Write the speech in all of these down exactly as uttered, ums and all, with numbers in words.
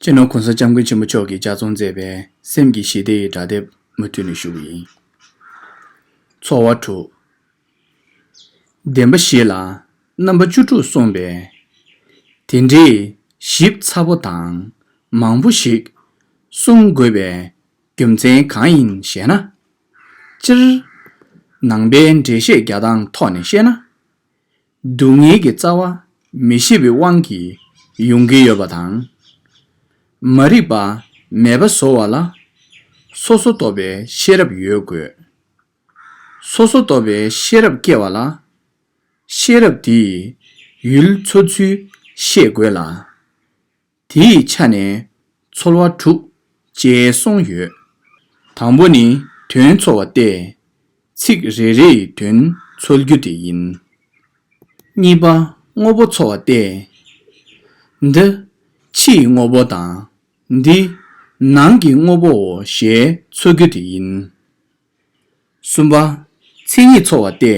སྤྱི་ནོར་གོང་ས་སྐྱབས་མགོན་ཆེན་པོ་མཆོག་གིས་ལྗགས་རྩོམ་མཛད་པའི་སེམས་ཀྱི་ཞི་བདེ་ཡི་སྒྲ་དེབ་མུ་མཐུད་ནས་ཞུ་གི་ཡིན། ཚོར་བ་དྲུག་བདེན་པ་བཞི་ལ་རྣམ་པ་བཅུ་དྲུག་གསུངས་པས། དེ་འདྲའི་ཞིབ་ཚགས་པོ་དང་མང་པོ་ཞིག་གསུང་དགོས་པའི་རྒྱུ་མཚན་གང་ཡིན་ཞེ་ན། སྤྱིར། ནང་པའི་འགྲེལ་བཤད་རྒྱག་སྟངས་ཐོག་ནས་བཤད་ན། སྡུག་བསྔལ་གྱི་རྩ་བ་མི་ཤེས་པའི་དབང་གིས་ཡོང་གི་ཡོད་པ་དང་། མ་རིག་པ་མེད་པ་བཟོ་བ་ལ་སོ་སོ་རྟོགས་པའི་ཤེས་རབ་ཡོད་དགོས། སོ་སོ་རྟོགས་པའི་ཤེས་རབ་སྐྱེ་བ་ལ་ཤེས་རབ་དེའི་ཡུལ་འཚོལ་ཚུལ་ཤེས་དགོས་ལ། དེའི་ཆ་ནས་ཚོར་བ་དྲུག་ཅེས་གསུངས་ཡོད། དང་པོ་ནི་དོན་ཚོར་བ་སྟེ། ཚིག་རེ་རེ་ཡི་དོན་འཚོལ་རྒྱུ་དེ་ཡིན། གཉིས་པ་དངོས་པོ་ཚོར་བ་སྟེ། འདི་ཕྱིའི་དངོས་པོ་དང་འདི་ནང་གི་དངོས་པོའོ་ཞེས་འཚོལ་རྒྱུ་དེ་ཡིན། གསུམ་པ། མཚན་ཉིད་ཚོར་བ་སྟེ།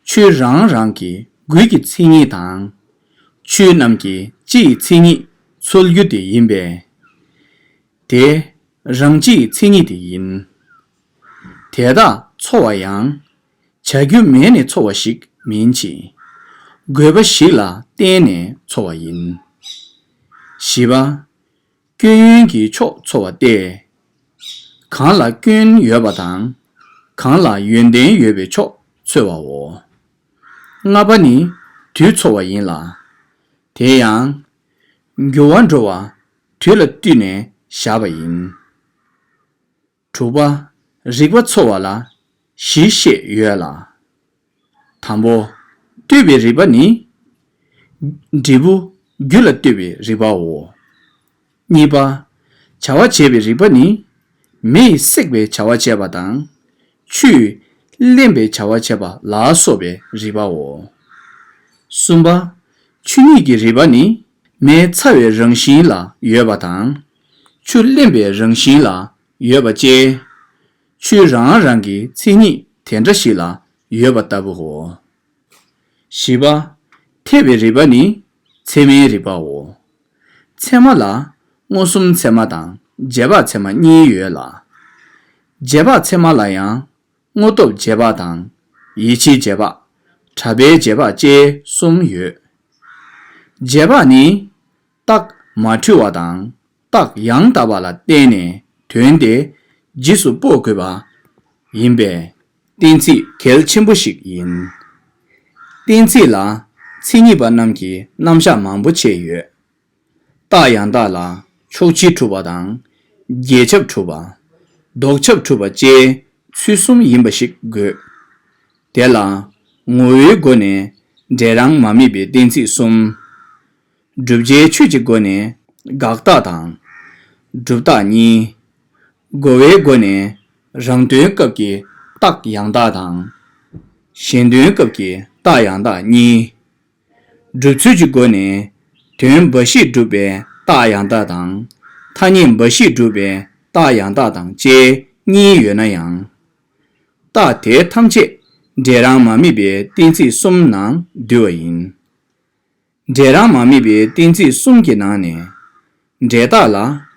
ཆོས་རང་རང་གི་དགོས་ཀྱི་མཚན་ཉིད་དང་། ཆོས་རྣམས་ཀྱི་སྤྱི་ཡི་མཚན་ཉིད་འཚོལ་རྒྱུ་དེ་ཡིན་པས། དེ་རང་སྤྱི་ཡི་མཚན་ཉིད་དེ་ཡིན། དེ་དག་ཚོར་བ་ཡང་། བྱ་རྒྱུ་མེད་ནས་ཚོར་བ་ཞིག་མིན་གྱི། དགོས་པ་ཞིག་ལ་བརྟེན་ནས་ཚོར་བ་ཡིན། བཞི་པ། སྐྱོན་ཡོན་གྱི་ཕྱོགས་ཚོར་བ་སྟེ། གང་ལ་སྐྱོན་ཡོད་པ་དང་། གང་ལ་ཡོན་ཏན་ཡོད་པའི་ཕྱོགས་འཚོལ་བའོ། ལྔ་པ་ནི་དུས་ཚོར་བ་ཡིན་ལ། དེ་ཡང་། འགྱུར་བ་འགྲོ་བ་དུས་ལ་བསྟུན་ནས་བཞག་པ་ཡིན། དྲུག་པ། རིག་པ་ཚོར་བ་ལ་བཞི་བཤད་ཡོད་ལ། དང་པོ། ལྟོས་པའི་རིག་པ་ནི། འབྲས་བུ་རྒྱུ་ལ་ལྟོས་པའི་རིག་པའོ། གཉིས་པ། བྱ་བ་བྱས་པའི་རིག་པ་ནི། མེ་ཡིས་བསྲེགས་པའི་བྱ་བ་བྱས་པ་དང་། ཆུས་བརླན་པའི་བྱ་བ་བྱས་པ་ལ་སོགས་པའི་རིག་པའོ། གསུམ་པ། ཆོས་ཉིད་ཀྱི་རིག་པ་ནི། མེ་ཚ་བའི་རང་བཞིན་ལ་ཡོད་པ་དང་། ཆུ་བརླན་པའི་རང་བཞིན་ལ་ཡོད་པ་བཅས། ཆོས་རང་རང་གི་མཚན་ཉིད་དེ་འདྲ་ཞིག་ལ་ཡོད་པ་ལྟ་བུའོ། བཞི་པ། འཐད་པའི་རིག་པ་ནི་ཚད་མའི་རིག་པའོ། ཚད་མ་ལ་མངོན་སུམ་ཚད་མ་དང་རྗེས་དཔག་ཚད་མ་གཉིས་ཡོད་ལ། རྗེས་དཔག་ཚད་མ་ལ་ཡང་དངོས་སྟོབས་རྗེས་དཔག་དང་། ཡིད་ཆེས་རྗེས་དཔག་གྲགས་པའི་རྗེས་དཔག་བཅས་གསུམ་ཡོད། རྗེས་དཔག་ནི། རྟགས་མ་འཁྲུལ་བ་དང་། རྟགས་ཡང་དག་པ་ལ་བརྟེན་ནས་དོན་དེ་རྗེས་སུ་དཔོག་དགོས་པ་ཡིན་པས། གཏན་ཚིགས་གལ་ཆེན་པོ་ཞིག་ཡིན། གཏན་ཚིགས་ལ་མཚན་ཉིད་པ་རྣམས་ཀྱི་རྣམ་གཞག་མང་པོ་ཕྱེ་ཡོད། རྟགས་ཡང་དག་ལ་ཕྱོགས་ཆོས་གྲུབ་པ་དང་། རྗེས་ཁྱབ་གྲུབ་པ། ལྡོག་ཁྱབ་གྲུབ་པ་བཅས་ཚུལ་གསུམ་ཡིན་པ་ཞིག་དགོས། དེ་ལ་ངོ་བོའི་སྒོ་ནས་འབྲས་རང་མ་དམིགས་པའི་གཏན་ཚིགས་གསུམ། བསྒྲུབ་བྱའི་ཆོས་ཀྱི་སྒོ་ནས་དགག་རྟགས་དང་། སྒྲུབ་རྟགས་གཉིས། རྒོལ་བའི་སྒོ་ནས་རང་དོན་སྐབས་ཀྱི་རྟགས་ཡང་དག་དང་། གཞན་དོན་སྐབས་ཀྱི་རྟགས་ཡང་དག་གཉིས། སྒྲུབ་ཚུལ་གྱི་སྒོ་ནས་དོན་འབའ་ཞིག་སྒྲུབ་པའི་རྟགས་ཡང་དག་དང་། ཐ་སྙད་འབའ་ཞིག་སྒྲུབ་པའི་རྟགས་ཡང་དག་དང་བཅས་གཉིས་ཡོད་ན་ཡང་། རྟགས་དེ་ཐམས་ཅད་འབྲས་རང་མ་དམིགས་པའི་གཏན་ཚིགས་གསུམ་ནང་འདུས་པ་ཡིན། འབྲས་རང་མ་དམིགས་པའི་གཏན་ཚིགས་གསུམ་གྱི་ནང་ནས། འབྲས་རྟགས་ལ།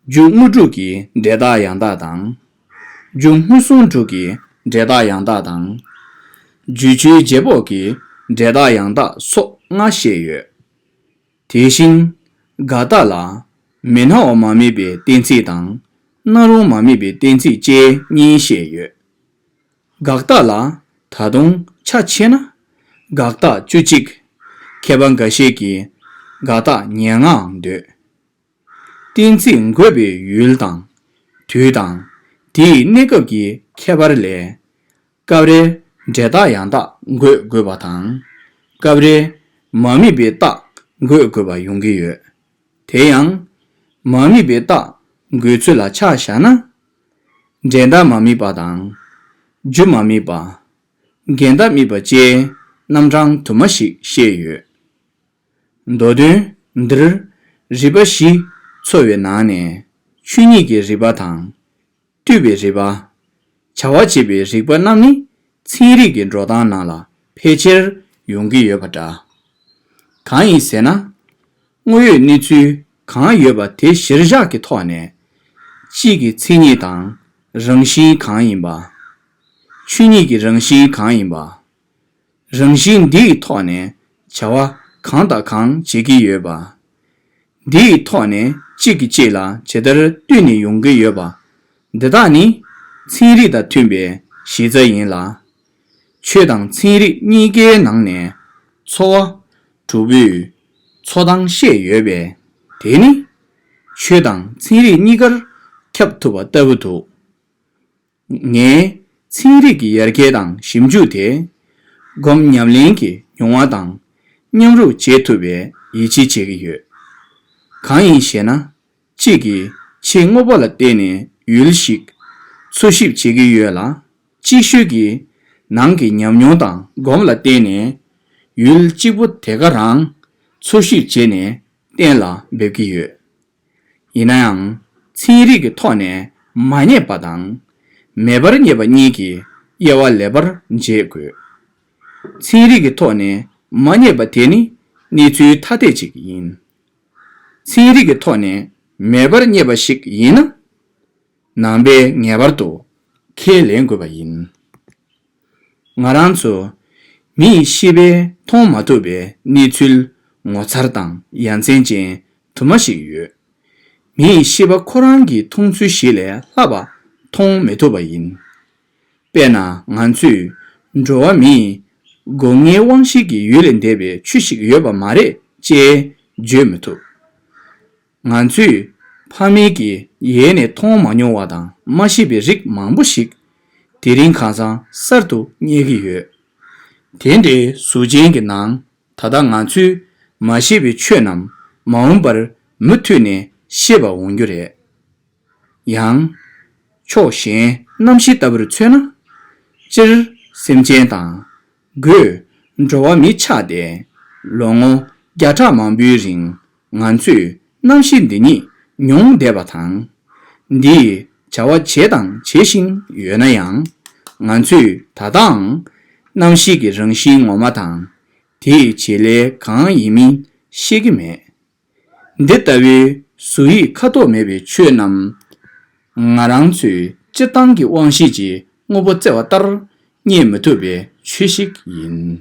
རྒྱུ་དངོས་གྲུབ་ཀྱི་འབྲས་རྟགས་ཡང་དག་དང་། རྒྱུ་མངོན་སུམ་གྲུབ་ཀྱི་འབྲས་རྟགས་ཡང་དག་དང་། རྒྱུ་ཆོས་རྗེས་དཔོག་གི་འབྲས་རྟགས་ཡང་དག་སོགས་ལྔ་བཤད་ཡོད། དེ་བཞིན་དགག་རྟགས་ལ། མི་སྣང་བ་མ་དམིགས་པའི་གཏན་ཚིགས་དང་། སྣང་རུང་མ་དམིགས་པའི་གཏན་ཚིགས་བཅས་གཉིས་བཤད་ཡོད། དགག་རྟགས་ལ་ད་དུང་ཆ་ཕྱེ་ན། དགག་རྟགས་བཅུ་གཅིག །མཁས་པ་འགའ་ཤས་ཀྱིས་དགག་རྟགས་ཉེར་ལྔའང་འདོད། གཏན་ཚིགས་འགོད་པའི་ཡུལ་དང་། དུས་དང་། དེའི་གནས་སྐབས་ཀྱི་ཁྱད་པར་ལས། སྐབས་རེ་འབྲས་རྟགས་ཡང་དག་འགོད་དགོས་པ་དང་། སྐབས་རེ་མ་དམིགས་པའི་རྟགས་འགོད་དགོས་པ་ཡོང་གི་ཡོད། དེ་ཡང་། མ་དམིགས་པའི་རྟགས་འགོད་ཚུལ་ལ་ཆ་བཞག་ན། འབྲས་རྟགས་མ་དམིགས་པ་དང་། རྒྱུ་མ་དམིགས་པ། འགལ་རྟགས་དམིགས་པ་བཅས་རྣམ་གྲངས་དུ་མ་ཞིག་བཤད་ཡོད། མདོ་དོན་འདིར་རིག་པ་བཞི་འཚོལ་བའི་ནང་ནས་ཆོས་ཉིད་ཀྱི་རིག་པ་དང་། ལྟོས་པའི་རིག་པ། བྱ་བ་བྱེད་པའི་རིག་པ་རྣམས་ནི་ཚན་རིག་གི་འགྲོ་སྟངས་ནང་ལ་ཕལ་ཆེར་ཡོང་གི་ཡོད་པ་འདྲ། གང་ཡིན་ཟེར་ན། དངོས་ཡོད་གནས་ཚུལ་ གང་ཡོད་པ་དེ་གཞིར་བཞག་གི་ཐོག་ནས། གཅིག་གི་མཚན་ཉིད་དང་རང་བཞིན་གང་ཡིན་པ། ཆོས་ཉིད་ཀྱི་རང་བཞིན་གང་ཡིན་པ། རང་བཞིན་འདི་ཡི་ཐོག་ནས་བྱ་བ་གང་དང་གང་བྱེད་ཀྱི་ཡོད་པ། འདི་ཡི་ཐོག་ནས་གཅིག་གིས་གཅིག་ལ་ཇི་ལྟར་བསྟུན་ནས་ཡོང་གི་ཡོད་པ། འདི་དག་ནི་ཚན་རིག་དང་མཐུན་པའི་གཞི་རྩ་ཡིན་ལ། ཆོས་དང་ཚན་རིག་གཉིས་ཀའི་ནང་ནས་འཚོ་བ་གྲུབ་པོས་འཚོ་སྟངས་བཤད་ཡོད་པས། དེ་ནི་ཆོས་དང་ཚན་རིག་གཉིས་ཀར་ཁྱབ་ཐུབ་པ་ལྟ་བུ་འདུག་ངས་ཚན་རིག་གི་ཡར་རྒྱས་དང་ཞིབ་འཇུག་དེ་སྒོམ་ཉམས་ལེན་གྱི་མྱོང་བ་དང་མཉམ་རུབ་བྱེད་ཐུབ་པའི་ཡིད་ཆེས་བྱེད་ཀྱི་ཡོད། གང་ཡིན་ཞེ་ན། གཅིག་གིས་ཕྱིའི་དངོས་པོ་ལ་བརྟེན་ནས་ཡུལ་ཞིག་འཚོལ་ཞིབ་བྱེད་ཀྱི་ཡོད་ལ། ཅིག་ཤོས་ཀྱིས་ནང་གི་ཉམས་མྱོང་དང་སྒོམ་ལ་བརྟེན་ནས་ཡུལ་གཅིག་པོ་དེ་ག་རང་འཚོལ་ཞིབ་བྱས་ནས་གཏན་ལ་འབེབས་ཀྱི་ཡོད། ཡིན་ན་ཡང་། ཚན་རིག་གི་ཐོག་ནས་མ་རྙེད་པ་དང་། མེད་པར་རྙེད་པ་གཉིས་ཀྱི་དབྱེ་བ་ལེགས་པར་འབྱེད་དགོས། ཚན་རིག་གི་ཐོག་ནས་མ་རྙེད་པ་དེ་ནི་གནས་ཚུལ་ཐ་དད་ཅིག་ཡིན། ཚན་རིག་གི་ཐོག་ནས་མེད་པར་རྙེད་པ་ཞིག་ཡིན་ན། ནང་པས་ངེས་པར་དུ་ཁས་ལེན་དགོས་པ་ཡིན། ང་རང་ཚོ་མི་ཡི་ཤེས་པས་མཐོང་མ་ཐུབ་པའི་གནས་ཚུལ་ངོ་མཚར་དང་ཡ་མཚན་ཅན་དུ་མ་ཞིག་ཡོད། མི་ཡི་ཤེས་པ་ཁོ་རང་གི་མཐོང་ཚུལ་ཞིག་ལས་ལྷག་པ་མཐོང་མི་ཐུབ་པ་ཡིན། དཔེར་ན་ང་ཚོས་འགྲོ་བ་མིའི་སྒོ་ལྔའི་དབང་ཤེས་ཀྱི་ཡུལ་ལས་འདས་པའི་ཆོས་ཤིག་ཡོད་པ་མ་རེད་ཅེས་བརྗོད་མི་ཐུབ། ང་ཚོས་ཕ་མེས་ཀྱིས་ཡལ་ནས་མཐོང་མ་མྱོང་བ་དང་མ་ཤེས་པའི་རིགས་མང་པོ་ཞིག་དེ་རིང་ཁ་སང་གསར་དུ་རྙེད་ཀྱི་ཡོད། དེ་འདྲའི་གཟུགས་ཅན་གྱི་ནང་ད་ལྟ་ང་ཚོས་མ་ཤེས་པའི་ཆོས་རྣམས་མ་འོངས་པར་མུ་མཐུད་ནས་ཤེས་པ་འོང་རྒྱུ་རེད། ཡང་། ཕྱོགས་གཞན་རྣམ་ཤེས་ལྟ་བུར་མཚོན་ན། སྤྱིར་སེམས་ཅན་དང་། སྒོས་འགྲོ་བ་མི་ཆགས་ཏེ། ལོ་ངོ་བརྒྱ་ཕྲག་མང་པོའི་རིང་ང་ཚོས་རྣམ་ཤེས་འདི་ཉིད་མྱོང་བསྡད་པ་དང་། འདིས་བྱ་བ་བྱས་དང་བྱེད་བཞིན་ཡོད་ན་ཡང་། ང་ཚོས་ད་ལྟའང་རྣམ་ཤེས་ཀྱི་རང་བཞིན་ངོ་མ་དང་། དེའི་བྱེད་ལས་གང་ཡིན་མིན་ཤེས་ཀྱི་མེད། འདི་ལྟ་བུའི་གཟུགས་ཡིད་ཁ་དོག་མེད་པའི་ཆོས་རྣམས། ང་རང་ཚོའི་སྤྱིར་བཏང་གི་དབང་ཤེས་ཀྱིས་དངོས་པོ་བཙལ་བ་ལྟར་རྙེད་མི་ཐུབ་པའི་ཆོས་ཤིག་ཡིན།